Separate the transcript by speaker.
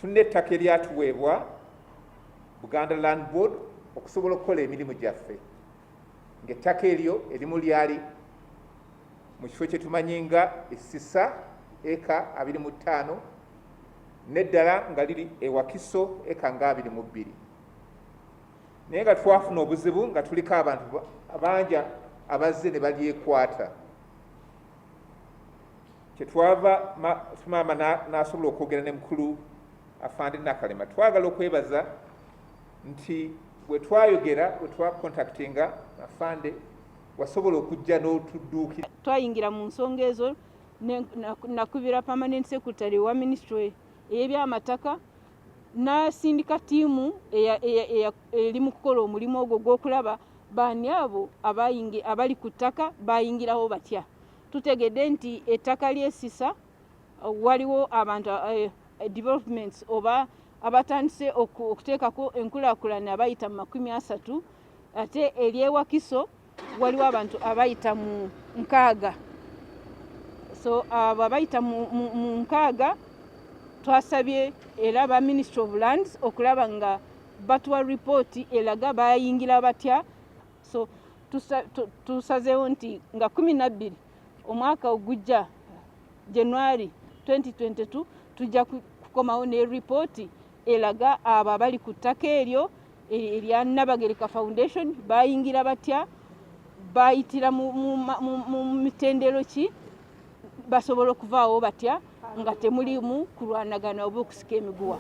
Speaker 1: Tulina ettaka eryatuweebwa Buganda Land Board okusobola okukola emirimu gyaffe, ng'ettaka eryo erimu lyali mu kifo kye tumanyi nga Essisa eka 25, n'eddala nga liri e Wakiso eka nga 22. Naye nga twafuna obuzibu nga tuliko abantu bangi abazze ne balyekwata. Kyetwava maama n'asobola okwogera ne mukulu Afande Nakalema. Twagala okwebaza nti bwe twayogera, bwe twakontaktinga Afande, wasobola okujja n'otudduukira.
Speaker 2: Twayingira mu nsonga ezo, nakubira permanent secretary wa ministry ey'ebyamataka, n'asindika ttiimu eri mu kukola omulimu ogwo gw'okulaba baani abo abali ku ttaka, bayingirawo batya. Tutegedde nti ettaka ly'Essisa waliwo abantu, developments oba abatandise okuteekako enkulaakulana abayita mu 30, ate eryewakiso waliwo abantu abayita mu 60. So abo abayita mu 60 twasabye era ba Ministry of Lands okulaba nga batuwa ripooti eraga bayingira batya. So tusazeewo nti nga 12 omwaka ogujja, January 2022, tujja kukomawo ne ripooti eraga abo abali ku ttaka eryo erya Nabagereka Foundation bayingira batya, bayitira mu mitendero ki, basobola okuvaawo batya nga temulimu kulwanagana oba okusika emiguwa.